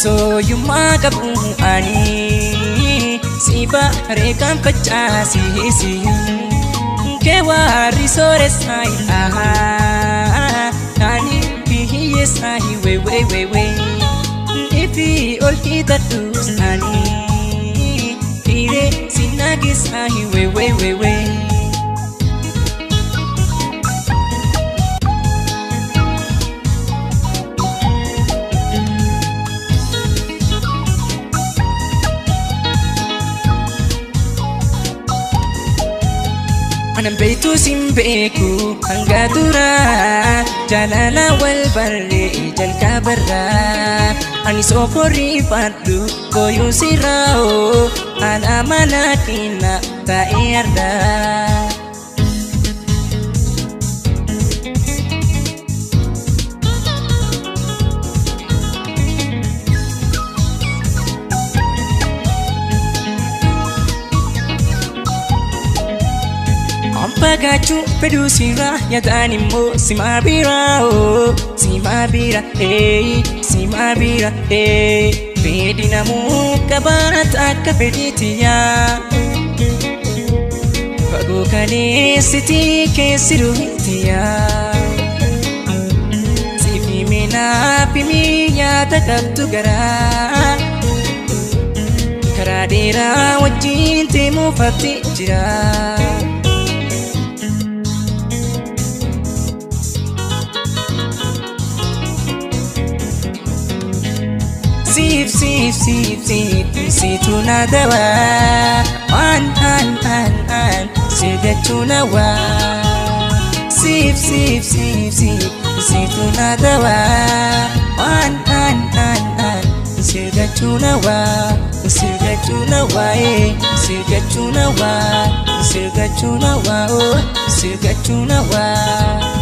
Isooyummaa qabu ani siifa reekaan facaasiisi kee warri sooressaa ani hiyyeessaa wewewewe ifi ol hiixadhus ani hiree sinaageessaa wewewewe. Anan beektu sin beeku hanga dura jaalala wal barree jalqabarra ani sooforri fadhu booyuu sirraa'oo haala mana kenna taa'ee argaa. Fagaachuu fedhuu sirraa yaadaan immoo simaa biraa oo simaa bira ee simaa bira ee fedhi namuu qabaata akka fedhiitiyaa fagoo kaleessitii keessi ruhitiyaa siif himinaaf himii nyaata qabdu garaa karaa dheeraa wajjin deemuufatti jira. Siif siif siif siif siitu na dawaa waan an an an sirgachuu na waa. Siif siif siif siif siitu na dawaa waan an an an sirgachuu na waa sirgachuu na waa ee sirgachuu na waa sirgachuu na waa oo sirgachuu na waa.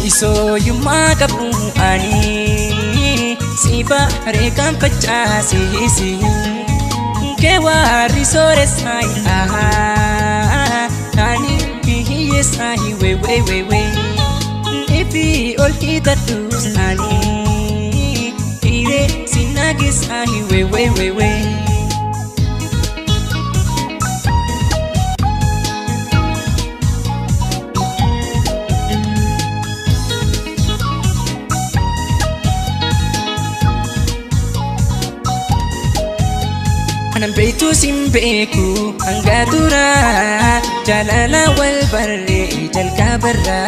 Isooyummaa qabu ani siifa reekaan facaasiisi kee warri sooressaa ani hiyyeessaa wewewewe ifi ol hiixadhus ani hiree sinaageessaa wewewewe. Anan beektu sin beeku hanga dura jaalala wal barree jalqabarra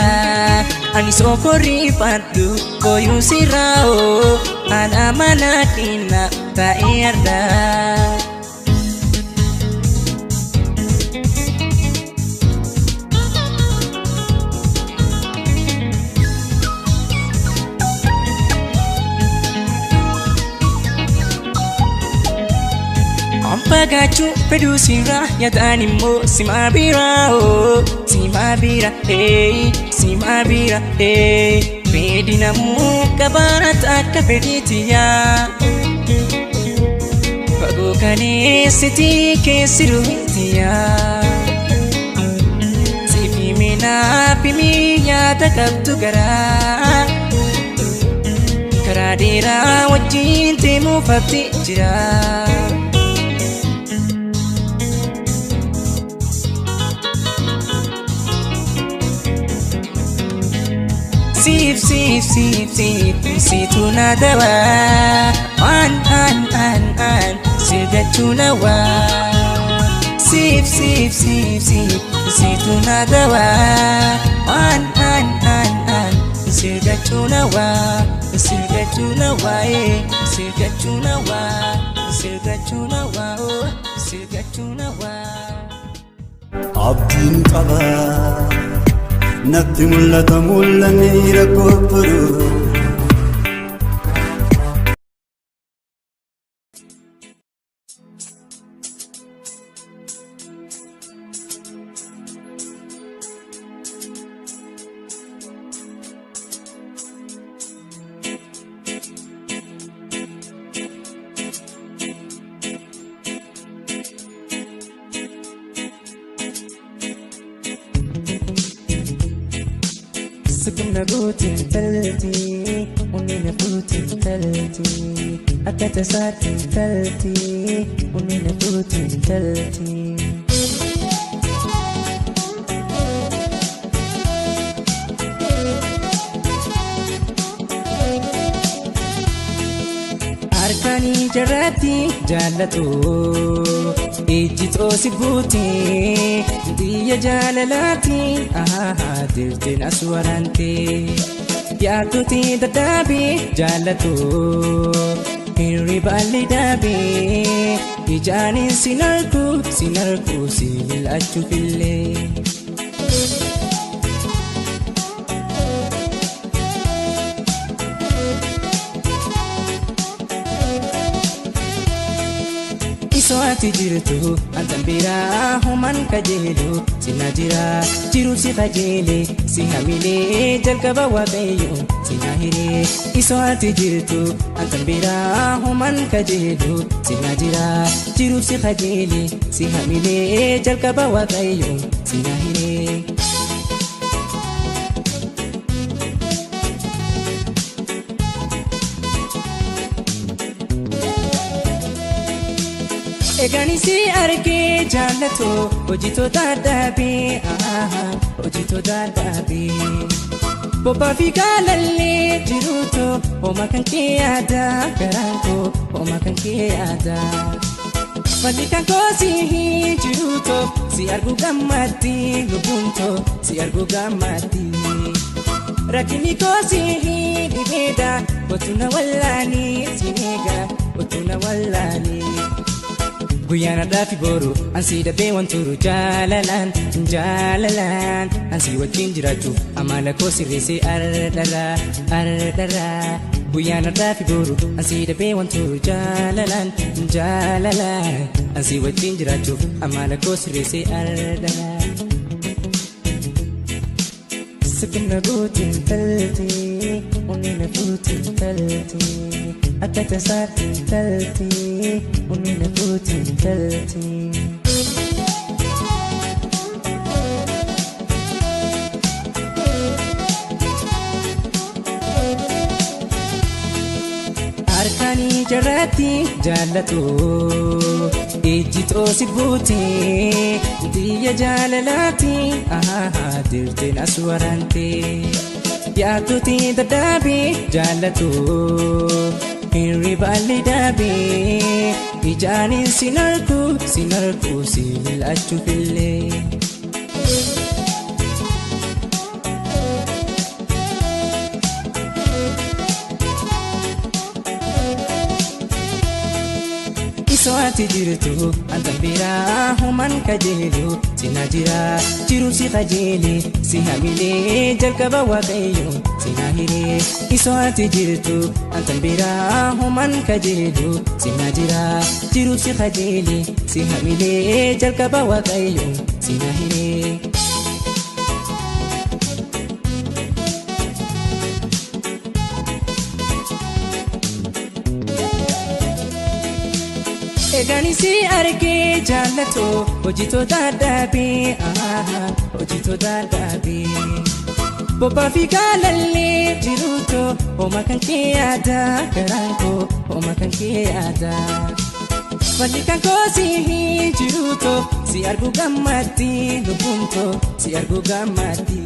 ani sooforri fadhu booyuu sirraa'oo haala mana kenna taa'ee argaa. Fagaachuu fedhuu sirraa yaadaan immoo simaa biraa oo simaa bira ee simaa bira ee fedhi namuu qabaata akka fedhiitiyaa fagoo kaleessitii keessi ruhitiyaa siif himinaaf himii nyaata qabdu garaa karaa dheeraa wajjin deemuufatti jira. Siif siif siif siif siitu na dawaa waan an an an sirgachuu na waa. Siif siif siif siif siitu na dawaa waan an an an sirgachuu na waa sirgachuu na waa ee sirgachuu na waa sirgachuu na waa oo sirgachuu na waa. Abdiin qaba natti mul'ata mul'anni rakkoo furu. Sikna gootin talti, onni na fuutin talti. Akka tasaatin talti, onni na fuutin talti. Harkaanii jarratti jaallatu ijji xoosi buuti xiyya jaalalaati dirteen as waraante yaadduuti dadhaabe jaallatu hirribaalli dhaabe ijaanin sin argu sin argu si mil'achuufillee. Isoo ati jirtu antan biraa homan kajeelu sina jira jiru si kajeele si hamilee jalqaba waaqayyo sina hiree. Isoo ati jirtu antan biraa homan kajeelu sina jira jiru si kajeele si hamilee jalqaba waaqayyo sina hiree. Egaan si argee jaallatu hojitoota dhaabee hojitoota dhaabee bobbaa fi gaalallee jiruutu hooma kan kee yaada garaan koo hooma kan kee yaada. Falli kan koo si jiruutu si argu gammatti lubbuun too si argu gammatti. Rakkinni koo si dhibeedha kootu na wallaanii si eega kootu na wallaanii. Guyyaan har'aa fi boru ansii dhabee wanturu jaalalaan jaalalaan ansii wajjin jiraachuuf amala koo sirreessee ardharraa ardharraa. Guyyaan har'aa fi boru ansii dhabee wanturu jaalalaan jaalalaan ansii wajjin jiraachuuf amala koo sirreessee ardharraa. Sikna gootin talti, onni na fuutin talti. Akka tasaatin talti, onni na fuutin talti. Harkaanii jarratti jaallatu ijji xoosi buuti xiyya jaalalaati dirteen as waraante yaadduuti dadhaabe jaallatu hirribaalli dhaabe ijaanin sin argu sin argu si mil'achuufillee. Isoo ati jirtu antan biraa homan kajeelu sina jira jiru si kajeele si hamilee jalqaba waaqayyo sina hiree. Isoo ati jirtu antan biraa homan kajeelu sina jira jiru si kajeele si hamilee jalqaba waaqayyo sina hiree. Egaan si argee jaallatu hojitoota dhaabee hojitoota dhaabee bobbaa fi gaalallee jiruutu hooma kan kee yaada garaan koo hooma kan kee yaada. Falli kan koo si jiruutu si argu gammatti lubbuun too si argu gammatti.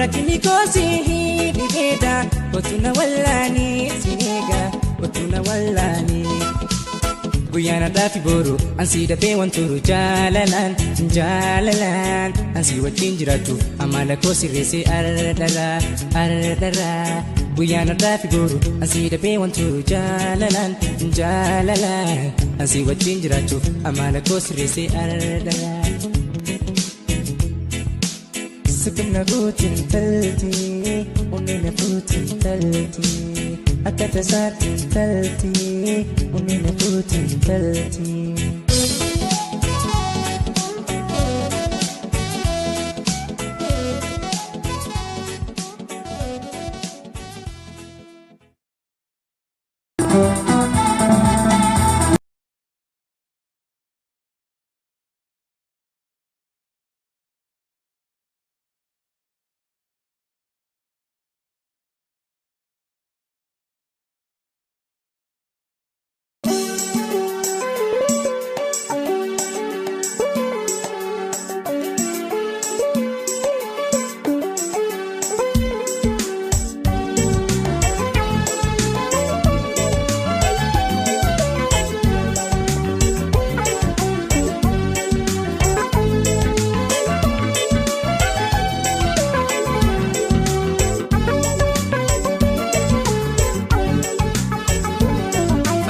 Rakkinni koo si dhibeedha kootu na wallaanii si eega kootu na wallaanii. Guyyaan har'aa fi boru ansii dhabee wanturu jaalalaan jaalalaan ansii wajjin jiraachuuf amala koo sirreessee ardharraa ardharraa. Guyyaan har'aa fi boru ansii dhabee wanturu jaalalaan jaalalaan ansii wajjin jiraachuuf amala koo sirreessee ardharraa. Sikna gootin talti, onni na fuutin talti. Akka tasaatin talti, onni na fuutin talti.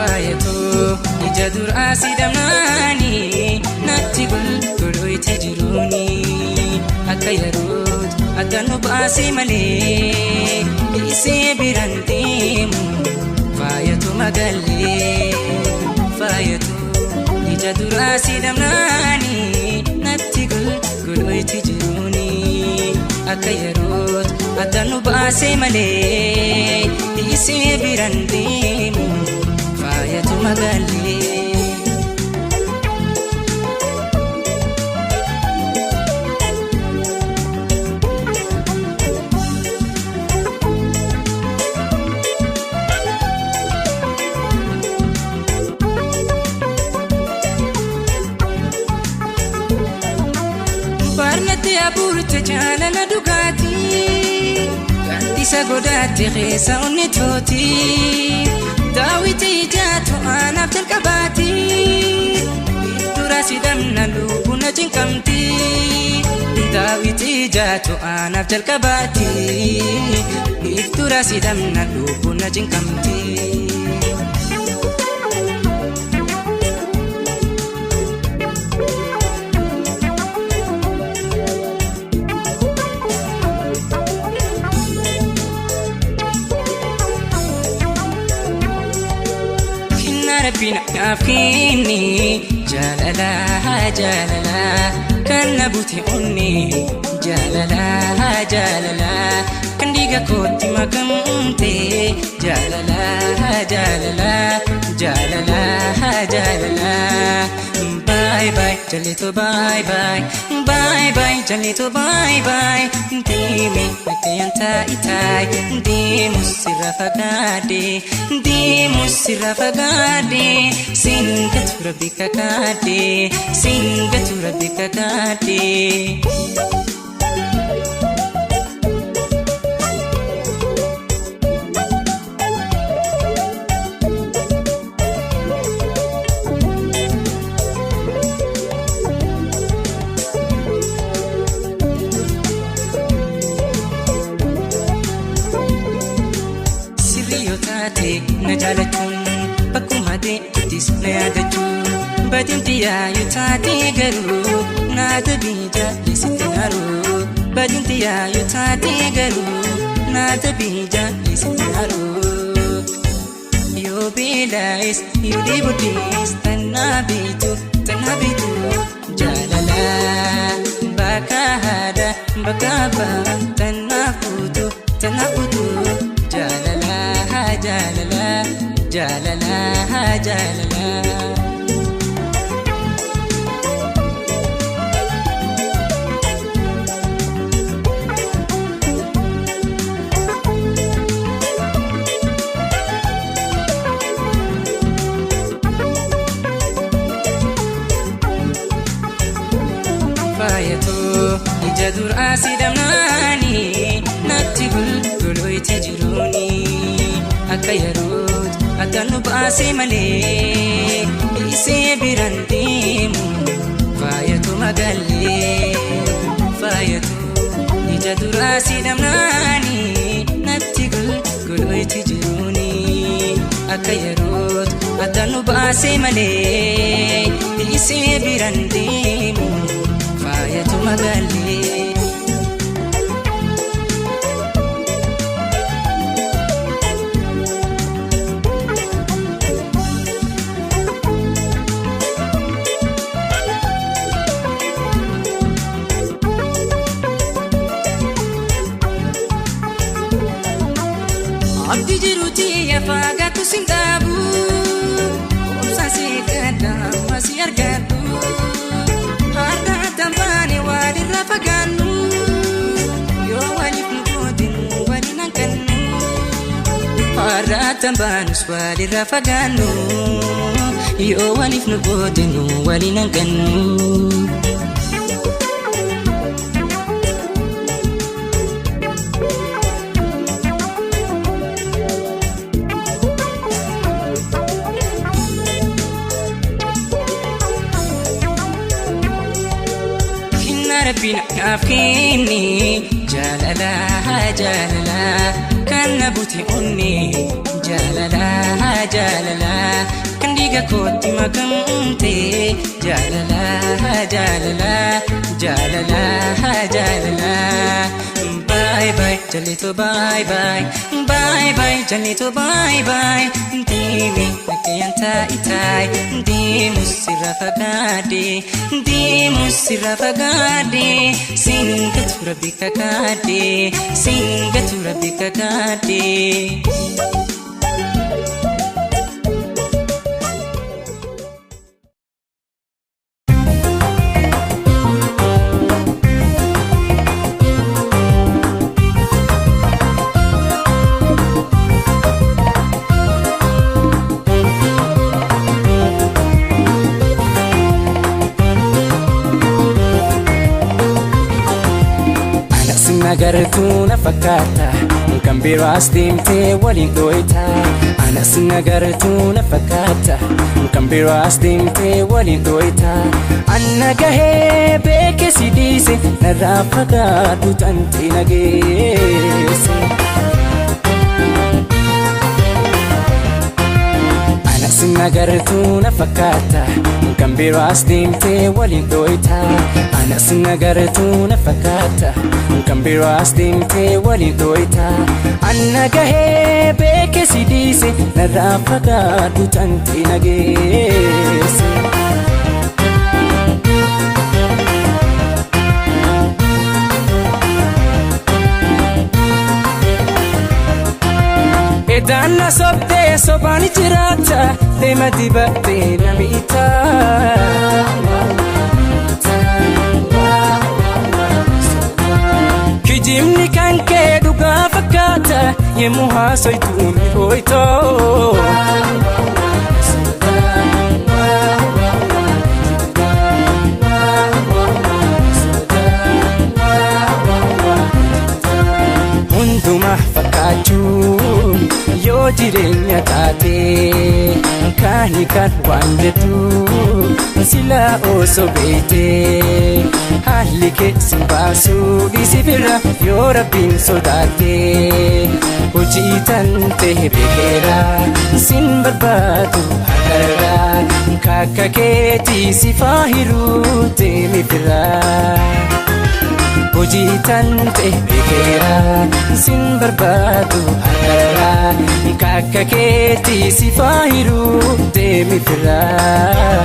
Faayatoo ija duraa si dhabnaani natti golgolooyte jiruuni akka yerootu adda nu baasee malee dhiisee biraan deemu faayatu magaallee faayatu ija duraa si dhabnaani natti golgolooyte jiruuni akka yerootu adda nu baasee malee dhiisee biraan deemu faayatu magaallee. Barnatti abuurte jaalala dhugaatii Gaaddisa godaatti keessa onni tooti Daawiti ijaatu aanaaf jalqabaati Dura si dhabna lubbuun na cinqamti Daawiti ijaatu aanaaf jalqabaati Dura si dhabna lubbuun na cinqamti. Kennaa rabbiin naaf kenne jaalala jaalala kan na bute onne jaalala jaalala kan dhiiga kootti makamte jaalala jaalala jaalala jaalala bye bye jalleeto bye bye bye bye jalleeto bye bye deemi nagayaan taa'itaay deemu sirra fagaadhe deemu sirra fagaadhe singatu rabbi kakaadhe singatu rabbi kakaadhe. Sirrii yoo taate na jaalachuun bakkuma deemtuttis na yaadachuun badinti yoo taate garuu na dabii jaalisitti haruu badinti yoo taate garuu na dabii jaalisitti haruu. Yoo beelaayis yoo dheeboddees tannaa beektu tannaa beektu jaalala bakka haadha bakka abbaa tannaa fuutu tannaa fuutu jaalala jaalala jaalala jaalala. Faayatoo ija duraa si dhabnaani natti golgolooyte jiruuni akka yerootu adda nu baasee malee dhiisee biraan deemu faayatu magaallee faayatu ija duraa si dhabnaani natti golgolooyte jiruuni akka yerootu adda nu baasee malee dhiisee biraan deemu faayatu magaallee. Abdii jiruuti afaagaatu sin dhaabu obsaan si gadda amma si argadhu har'a tambaane walirra fagaannu yoo waliif nu gootinu waliin hanqannu har'a tambaanus walirra fagaannu yoo waliif nu gootinu waliin hanqannu. Kennaa rabbiin naaf kenne jaalala jaalala kan Kan na bute onnee jaalalaa jaalalaa kan dhiiga kootti makamte jaalalaa jaalalaa jaalalaa jaalalaa. Bye bye jalito bye bye bye bye jalito bye bye deemi nagayaan taa'itaa deemu sirra fagaadhe deemu sirra fagaadhe singatu rabbi kakaadhe singatu rabbi kakaadhe. Anas nagartuu na fakkaata kan biraas deemtee waliin dhooyta. Anas nagartuu na fakkaata kan biraas deemtee waliin dhooyta. Anna gahee beeke si dhiise narraa fagaadhu tantee nageesse. Anas nagartuu na fakkaata kan biraas deemtee waliin dhooyta. Anas nagartuu na fakkaata kan biraas deemtee waliin dhooyta. Anna gahee beeke si dhiise narraa fagaadhu tantee nageesse. Edaan na sobdee sobaan jiraata deema dibattee na miita. Kijibni kan kee dhugaa fakkaata yemmuu haasoytuu ni hooytoo. Hundumaa fakkaachuun yoo jireenya taate kaani kan waan jettu silaa osoo beekte haalli keessi baasuu dhiisi bira yoo rabbiin sodaatte hojii tan ta'e beekeera sin barbaadu harkarraa kakka keetii si faahiruu deemi biraa. Hojii tan ta'e beekeera sin barbaadu harkarraa kakka keetii si faahiruu deemi biraa.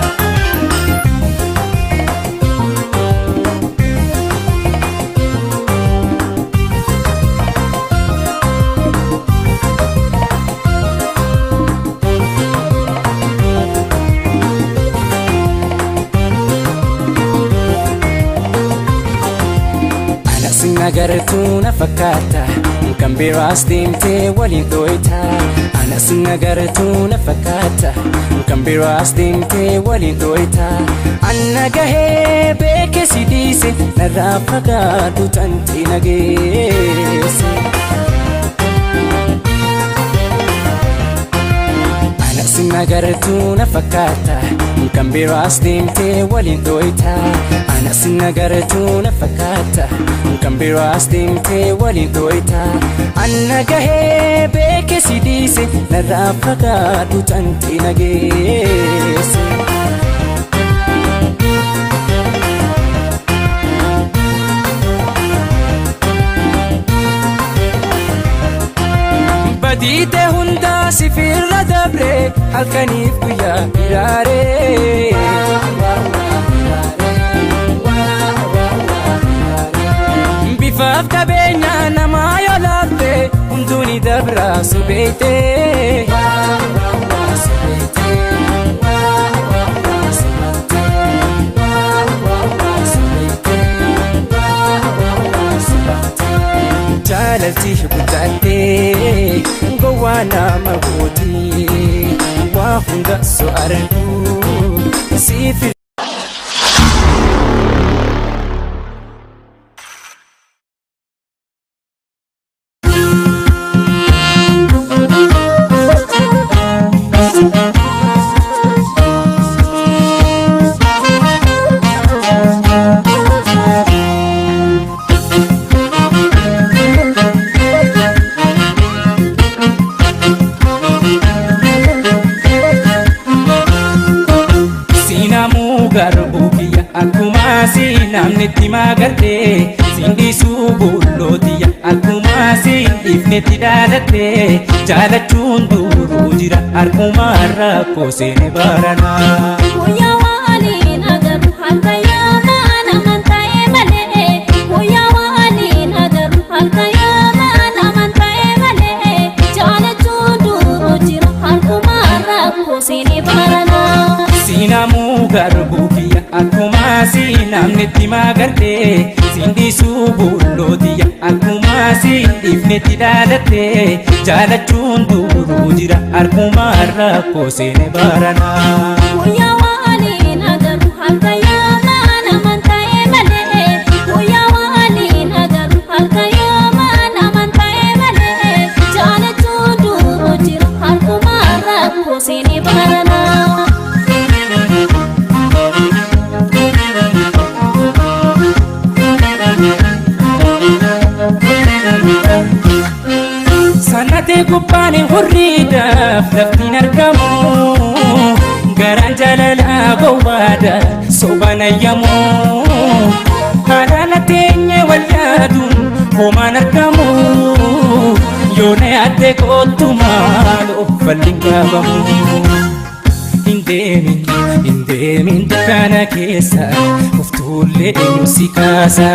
Anas nagartuu na fakkaata kan biraas deemtee waliin dhooyta. Anas nagartuu na fakkaata kan biraas deemtee waliin dhooyta. Anna gahee beeke si dhiise narraa fagaadhu tantee nageesse. Anas nagartuu na fakkaata kan biraas deemtee waliin dhooyta. Anas nagartuu na fakkaata kan biraas deemtee waliin dhooyta. Anna gahee beeke si dhiise narraa fagaadhu tantee nageesse. Badiite hundaa sifirra dabre halkaniif guyyaa hiraaree. Bifaaf qabeenya namaa yoo laatte hunduu ni dabra sobeeyte. Jaalalti guddattee gowwaa nama gooti waa hunda so argu siif. namnitti magartee siin dhiisuu bullootiya akkuma siin dhiifnetti dhaalattee jaalachuun duruu jira harkuma rakkoo seene baranaa. Guyyaa waliin agarru halkan yaamaan amantaa'ee malee. Guyyaa waliin agarru halkan yaamaan amantaa'ee malee. Jaalachuun duruu jira harkuma rakkoo seene baranaa. Siinamuu garbuu kiyya akkuma siin namnitti magartee siin dhiisuu bullootiya akkuma siin dhiifnetti dhaalattee jaalachuun duruu jira harkuma rakkoo seene baranaa. Guyyaa waliin agarru halkan yaamaan amantaa'ee malee. Guyyaa waliin agarru halkan yaamaan amantaa'ee malee. Jaalachuun duruu jira harkuma rakkoo seene baranaa. Sanatee gubbaan hurriidhaaf laftiin argamu garaan jaalalaa gowwaadha sobaan ayyamu haadhaan teenye wal yaaduun homaan argamu yoona yaaddee kootu maaloo falliin qaabamu. Hin deemin hin deemin dukkana keessa uftuullee eenyu si kaasa.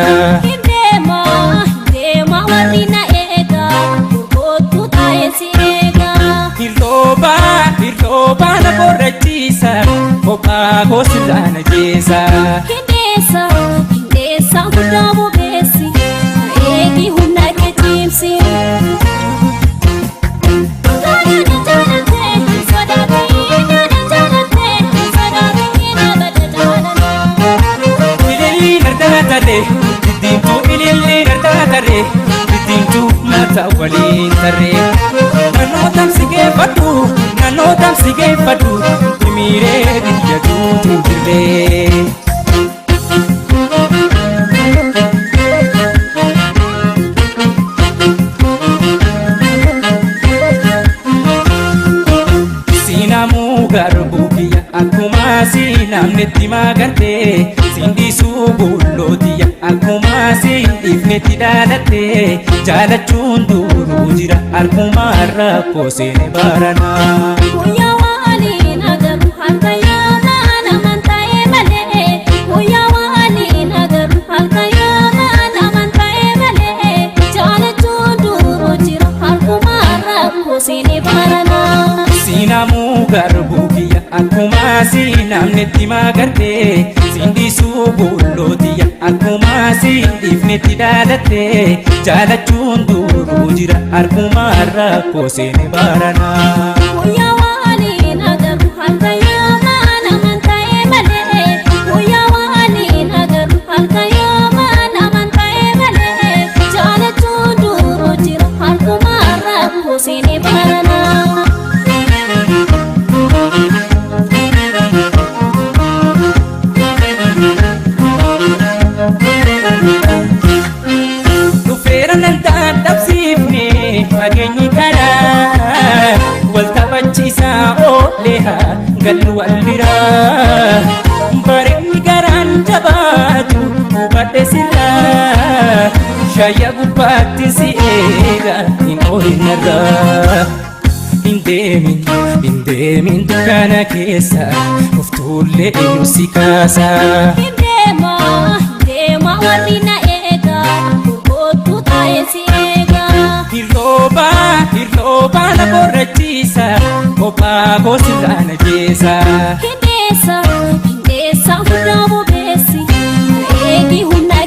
Hin deemaa hin deemaa warri na eegaa gurgurtuu taa'ee si eegaa. Hirroobaa hirroobaa na borrachiisa kophaa koo sirraa na jeesa. Hindeessa hindeessa guddaa bobeessi na eegi humna kee cimsi. Jaalladhe jaallattee hin sodaatiin jaalladhe jaallattee hin sodaatiin abada jaalalaa. Ililli nardaa tarree diddiimtuu ililli nardaa tarree diddiimtuu mataa waliin tarree. Naannoo tamsi geeffadhu naannoo tamsi geeffadhu himiiree biyya duutuu dirree. Siinamuu garbuu kiyya akkuma siinamnetti magartee siin dhiisuu bullootiya akkuma siin dhiifnetti dhaalattee jaalachuun duruu jira harkuma rakkoo seene baranaa. Guyyaa waliin agarru halkan yaamaan amantaa'ee malee. Guyyaa waliin agarru halkan yaamaan amantaa'ee malee. Jaalachuun duruu jira harkuma rakkoo seene baranaa. Siinamuu garbuu kiyya akkuma siinamnetti magartee siin dhiisuu bullootiya akkuma siin dhiifnetti dhaalattee jaalachuun duruu jira harkuma rakkoo seene baranaa. Guyyaa waliin agarru halkan yaamaan amantaa'ee malee. Guyyaa waliin agarru halkan yaamaan amantaa'ee malee. Jaalachuun duruu jira harkuma rakkoo seene baranaa. Dhufeera nan dadhabsiifne fageenyi karaa wal taphachiisaa oolee haa gallu wal biraa. Bareenyi garaan jabaatu hubadhe sirraa shayya gubbaatti si eega hin oolinarraa. Hin deemin hin deemin dukkana keessa uftuullee eenyu si kaasa. Hin deemaa hin deemaa warri na eegaa gurgurtuu taa'ee si eegaa. Hirroobaa hirroobaa na borrachiisa kophaa koo sirraa na jeesa. Hindeessa hindeessa guddaa bobeessi na eegi humna